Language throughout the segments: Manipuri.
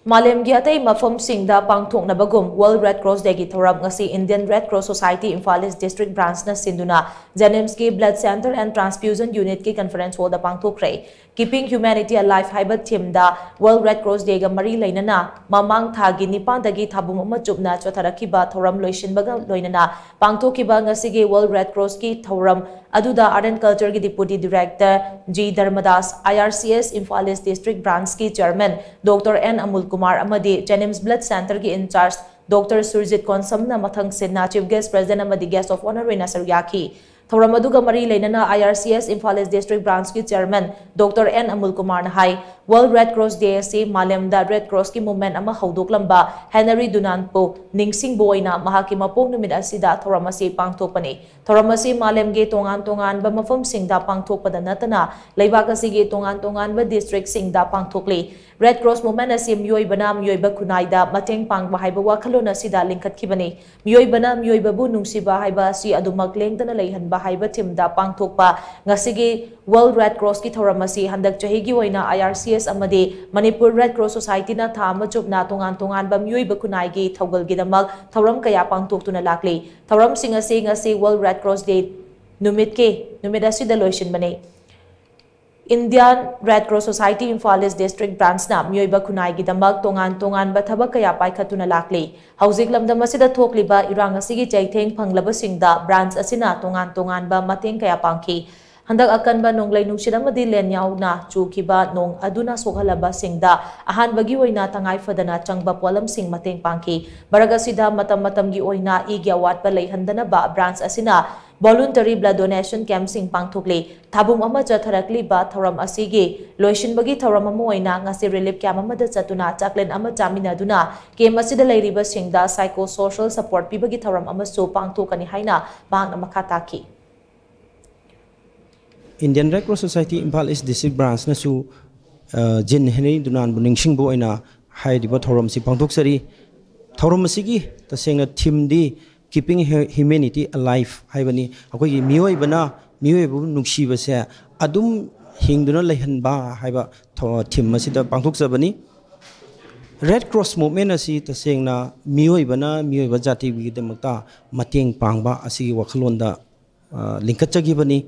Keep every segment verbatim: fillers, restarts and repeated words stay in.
ꯃꯥꯂꯦꯝꯒꯤ ꯑꯇꯩ ꯃꯐꯝꯁꯤꯡꯗ ꯄꯥꯡꯊꯣꯛꯅꯕꯒꯨꯝ World Red Cross Day ꯒꯤ ꯊꯧꯔꯝ ꯉꯁꯤ Indian Red Cross Society Imphal East District Branch ꯅ ꯁꯤꯟꯗꯨꯅ JNIMS ꯀꯤ Blood Center and Transfusion Unit ꯀꯤ Conference Hall ꯗ ꯄꯥꯡꯊꯣꯛꯈ꯭ꯔꯦ꯫ Keeping Humanity Alive ꯍꯥꯏꯕ theme ꯗ World Red Cross Day ꯒ ꯃꯔꯤ ꯂꯩꯅꯅ ꯃꯃꯥꯡ ꯊꯥꯒꯤ ꯅꯤꯄꯥꯟꯗꯒꯤ ꯊꯥꯕꯨꯝ ꯑꯃ ꯆꯨꯞꯅ ꯆꯠꯊꯔꯛꯈꯤꯕ ꯊꯧꯔꯝ ꯂꯣꯏꯁꯤꯟꯕꯒ ꯂꯣꯏꯅꯅ ꯄꯥꯡꯊꯣꯛꯈꯤꯕ ꯉꯁꯤꯒꯤ World Red Cross ꯀꯤ ꯊꯧꯔꯝ ꯑꯗꯨꯗ Art and Culture ꯒꯤ Deputy Director G ꯙꯔꯃꯗꯥꯁ, IRCS Imphal East District Branch ꯀꯤ Chairman Doctor N ꯑꯃꯨꯜ ꯀꯨꯃꯥꯔ ꯑꯃꯗꯤ JNIMS Blood Center ꯒꯤ in charge Doctor ꯁꯨꯔꯖꯤꯠ ꯀꯣꯟꯁꯝꯅ ꯃꯊꯪ ꯁꯤꯟꯅ Chief Guest, President ꯑꯃꯗꯤ Guest of Honour ꯑꯣꯏꯅ ꯁꯔꯨꯛ ꯌꯥꯈꯤ꯫ ꯊꯧꯔꯝ ꯑꯗꯨꯒ ꯃꯔꯤ ꯂꯩꯅꯅ IRCS Imphal East District Branch ꯀꯤ Chairman Doctor N ꯑꯃꯨꯜ ꯀꯨꯃꯥꯔꯅ ꯍꯥꯏ, World Red Cross Day ꯑꯁꯤ ꯃꯥꯂꯦꯝꯗ Red Cross ꯀꯤ movement ꯑꯃ ꯍꯧꯗꯣꯛꯂꯝꯕ Henry Dunant ꯄꯨ ꯅꯤꯡꯁꯤꯡꯕ ꯑꯣꯏꯅ ꯃꯍꯥꯛꯀꯤ ꯃꯄꯣꯛ ꯅꯨꯃꯤꯠ ꯑꯁꯤꯗ ꯊꯧꯔꯝ ꯑꯁꯤ ꯄꯥꯡꯊꯣꯛꯄꯅꯤ꯫ ꯊꯧꯔꯝ ꯑꯁꯤ ꯃꯥꯂꯦꯝꯒꯤ ꯇꯣꯉꯥꯟ ꯇꯣꯉꯥꯟꯕ ꯃꯐꯝꯁꯤꯡꯗ ꯄꯥꯡꯊꯣꯛꯄꯗ ꯅꯠꯇꯅ ꯂꯩꯕꯥꯛ ꯑꯁꯤꯒꯤ ꯇꯣꯉꯥꯟ ꯇꯣꯉꯥꯟꯕ district ꯁꯤꯡꯗ ꯄꯥꯡꯊꯣꯛꯂꯤ꯫ Red Cross movement ꯑꯁꯤ ꯃꯤꯑꯣꯏꯕꯅ ꯃꯤꯑꯣꯏꯕ ꯈꯨꯟꯅꯥꯏꯗ ꯃꯇꯦꯡ ꯄꯥꯡꯕ ꯍꯥꯏꯕ ꯋꯥꯈꯜꯂꯣꯟ ꯑꯁꯤꯗ ꯂꯤꯡꯈꯠꯈꯤꯕꯅꯤ꯫ ꯃꯤꯑꯣꯏꯕꯅ ꯃꯤꯑꯣꯏꯕꯕꯨ ꯅꯨꯡꯁꯤꯕ ꯍꯥꯏꯕ ꯑꯁꯤ ꯑꯗꯨꯃꯛ ꯂꯦꯡꯗꯅ ꯂꯩꯍꯟꯕ ꯍꯥꯏꯕ theme ꯗ ꯄꯥꯡꯊꯣꯛꯄ ꯉꯁꯤꯒꯤ World Red Cross ꯀꯤ ꯊꯧꯔꯝ ꯑꯁꯤ ꯍꯟꯗꯛ ꯆꯍꯤꯒꯤ ꯑꯣꯏꯅ IRCS ꯑꯃꯗꯤ Manipur Red Cross Society ꯅ ꯊꯥ ꯑꯃ ꯆꯨꯞꯅ ꯇꯣꯉꯥꯟ ꯇꯣꯉꯥꯟꯕ ꯃꯤꯑꯣꯏꯕ ꯈꯨꯟꯅꯥꯏꯒꯤ ꯊꯧꯒꯜꯒꯤꯗꯃꯛ ꯊꯧꯔꯝ ꯀꯌꯥ ꯄꯥꯡꯊꯣꯛꯇꯨꯅ ꯂꯥꯛꯂꯤ꯫ ꯊꯧꯔꯝꯁꯤꯡ ꯑꯁꯤ ꯉꯁꯤ World Red Cross Day ꯅꯨꯃꯤꯠꯀꯤ ꯅꯨꯃꯤꯠ ꯑꯁꯤꯗ ꯂꯣꯏꯁꯤꯟꯕꯅꯤ꯫ Indian Red Cross Society Imphal East District Branch ꯅ ꯃꯤꯑꯣꯏꯕ ꯈꯨꯟꯅꯥꯏꯒꯤꯗꯃꯛ ꯇꯣꯉꯥꯟ ꯇꯣꯉꯥꯟꯕ ꯊꯕꯛ ꯀꯌꯥ ꯄꯥꯏꯈꯠꯇꯨꯅ ꯂꯥꯛꯂꯤ꯫ ꯍꯧꯖꯤꯛ ꯂꯝꯗꯝ ꯑꯁꯤꯗ ꯊꯣꯛꯂꯤꯕ ꯏꯔꯥꯡ ꯑꯁꯤꯒꯤ ꯆꯩꯊꯦꯡ ꯐꯪꯂꯕꯁꯤꯡꯗ branch ꯑꯁꯤꯅ ꯇꯣꯉꯥꯟ ꯇꯣꯉꯥꯟꯕ ꯃꯇꯦꯡ ꯀꯌꯥ ꯄꯥꯡꯈꯤ꯫ ꯍꯟꯗꯛ ꯑꯀꯟꯕ ꯅꯣꯡꯂꯩ ꯅꯨꯡꯁꯤꯠ ꯑꯃꯗꯤ ꯂꯦꯟ ꯌꯥꯎꯅ ꯆꯨꯈꯤꯕ ꯅꯣꯡ ꯑꯗꯨꯅ ꯁꯣꯛꯍꯜꯂꯕꯁꯤꯡꯗ ꯑꯍꯥꯟꯕꯒꯤ ꯑꯣꯏꯅ ꯇꯉꯥꯏ ꯐꯗꯅ ꯆꯪꯕ ꯄꯣꯠꯂꯝꯁꯤꯡ ꯃꯇꯦꯡ ꯄꯥꯡꯈꯤ꯫ ꯃꯔꯛ ꯑꯁꯤꯗ ꯃꯇꯝ ꯃꯇꯝꯒꯤ ꯑꯣꯏꯅ ꯏꯒꯤ ꯑꯋꯥꯠꯄ ꯂꯩꯍꯟꯗꯅꯕ branch ꯑꯁꯤꯅ voluntary blood donation camp ꯁꯤꯡ ꯄꯥꯡꯊꯣꯛꯂꯤ꯫ ꯊꯥꯕꯨꯝ ꯑꯃ ꯆꯠꯊꯔꯛꯂꯤꯕ ꯊꯧꯔꯝ ꯑꯁꯤꯒꯤ ꯂꯣꯏꯁꯤꯟꯕꯒꯤ ꯊꯧꯔꯝ ꯑꯃ ꯑꯣꯏꯅ ꯉꯁꯤ relief camp ꯑꯃꯗ ꯆꯠꯇꯨꯅ ꯆꯥꯛꯂꯦꯟ ꯑꯃ ꯆꯥꯃꯤꯟꯅꯗꯨꯅ camp ꯑꯁꯤꯗ ꯂꯩꯔꯤꯕꯁꯤꯡꯗ psycho social support ꯄꯤꯕꯒꯤ ꯊꯧꯔꯝ ꯑꯃꯁꯨ ꯄꯥꯡꯊꯣꯛꯀꯅꯤ ꯍꯥꯏꯅ ꯃꯍꯥꯛꯅ ꯃꯈꯥ ꯇꯥꯈꯤ꯫ Indian Red Cross Society Imphal East District Branch ꯅꯁꯨ, ꯑ, ꯖꯤꯟ ꯍꯦꯅꯔꯤ ꯗꯨꯅꯥꯟꯕꯨ ꯅꯤꯡꯁꯤꯡꯕ ꯑꯣꯏꯅ ꯍꯥꯏꯔꯤꯕ ꯊꯧꯔꯝ ꯑꯁꯤ ꯄꯥꯡꯊꯣꯛꯆꯔꯤ꯫ ꯊꯧꯔꯝ ꯑꯁꯤꯒꯤ ꯇꯁꯦꯡꯅ theme ꯗꯤ Keeping Hu-, Humanity Alive ꯍꯥꯏꯕꯅꯤ꯫ ꯑꯩꯈꯣꯏꯒꯤ ꯃꯤꯑꯣꯏꯕꯅ ꯃꯤꯑꯣꯏꯕꯕꯨ ꯅꯨꯡꯁꯤꯕꯁꯦ ꯑꯗꯨꯝ ꯍꯤꯡꯗꯨꯅ ꯂꯩꯍꯟꯕ ꯍꯥꯏꯕ ꯊꯧ-, theme ꯑꯁꯤꯗ ꯄꯥꯡꯊꯣꯛꯆꯕꯅꯤ꯫ Red Cross Movement ꯑꯁꯤ ꯇꯁꯦꯡꯅ ꯃꯤꯑꯣꯏꯕꯅ ꯃꯤꯑꯣꯏꯕ ꯖꯥꯇꯤꯒꯤꯗꯃꯛꯇ ꯃꯇꯦꯡ ꯄꯥꯡꯕ ꯑꯁꯤꯒꯤ ꯋꯥꯈꯜꯂꯣꯟꯗ, ꯑ, ꯂꯤꯡꯈꯠꯆꯈꯤꯕꯅꯤ꯫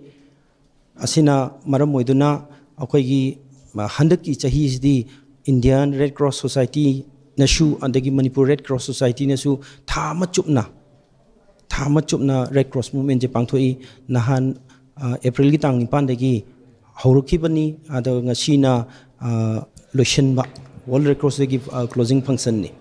ꯑꯁꯤꯅ ꯃꯔꯝ ꯑꯣꯏꯗꯨꯅ ꯑꯩꯈꯣꯏꯒꯤ, ꯑ, ꯍꯟꯗꯛꯀꯤ ꯆꯍꯤꯁꯤꯗꯤ Indian Red Cross Society ꯅꯁꯨ ꯑꯗꯒꯤ Manipur Red Cross Society ꯅꯁꯨ ꯊꯥ ꯑꯃ ꯆꯨꯞꯅ, ꯊꯥ ꯑꯃ ꯆꯨꯞꯅ Red Cross Movement ꯁꯦ ꯄꯥꯡꯊꯣꯛꯏ꯫ ꯅꯍꯥꯟ, ꯑ, April ꯒꯤ ꯇꯥꯡ ꯅꯤꯄꯥꯟꯗꯒꯤ ꯍꯧꯔꯛꯈꯤꯕꯅꯤ, ꯑꯗꯣ ꯉꯁꯤꯅ, ꯑ, ꯂꯣꯏꯁꯤꯟꯕ, World Red Cross Day ꯒꯤ, ꯑ, closing function ꯅꯤ꯫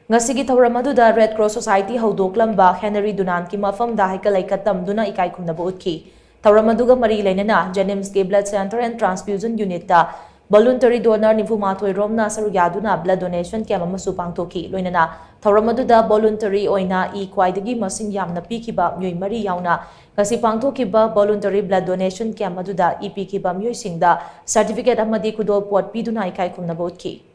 ꯉꯁꯤꯒꯤ ꯊꯧꯔꯝ ꯑꯗꯨꯗ Red Cross Society ꯍꯧꯗꯣꯛꯂꯝꯕ Henry Dunant ꯀꯤ ꯃꯐꯝꯗ ꯍꯩꯀꯠ ꯂꯩꯀꯠ ꯇꯝꯗꯨꯅ ꯏꯀꯥꯏ ꯈꯨꯝꯅꯕ ꯎꯠꯈꯤ꯫ ꯊꯧꯔꯝ ꯑꯗꯨꯒ ꯃꯔꯤ ꯂꯩꯅꯅ JNIMS ꯀꯤ Blood Center and Transfusion Unit ꯇ Voluntary Donor ꯅꯤꯐꯨ ꯃꯥꯊꯣꯏ ꯔꯣꯝꯅ ꯁꯔꯨꯛ ꯌꯥꯗꯨꯅ Blood Donation Camp ꯑꯃꯁꯨ ꯄꯥꯡꯊꯣꯛꯈꯤ꯫ ꯂꯣꯏꯅꯅ ꯊꯧꯔꯝ ꯑꯗꯨꯗ voluntary ꯑꯣꯏꯅ ꯏ ꯈ꯭ꯋꯥꯏꯗꯒꯤ ꯃꯁꯤꯡ ꯌꯥꯝꯅ ꯄꯤꯈꯤꯕ ꯃꯤꯑꯣꯏ ꯃꯔꯤ ꯌꯥꯎꯅ ꯉꯁꯤ ꯄꯥꯡꯊꯣꯛꯈꯤꯕ Voluntary Blood Donation Camp ꯑꯗꯨꯗ ꯏ ꯄꯤꯈꯤꯕ ꯃꯤꯑꯣꯏꯁꯤꯡꯗ certificate ꯑꯃꯗꯤ ꯈꯨꯗꯣꯜꯄꯣꯠ ꯄꯤꯗꯨꯅ ꯏꯀꯥꯏ ꯈꯨꯝꯅꯕ ꯎꯠꯈꯤ꯫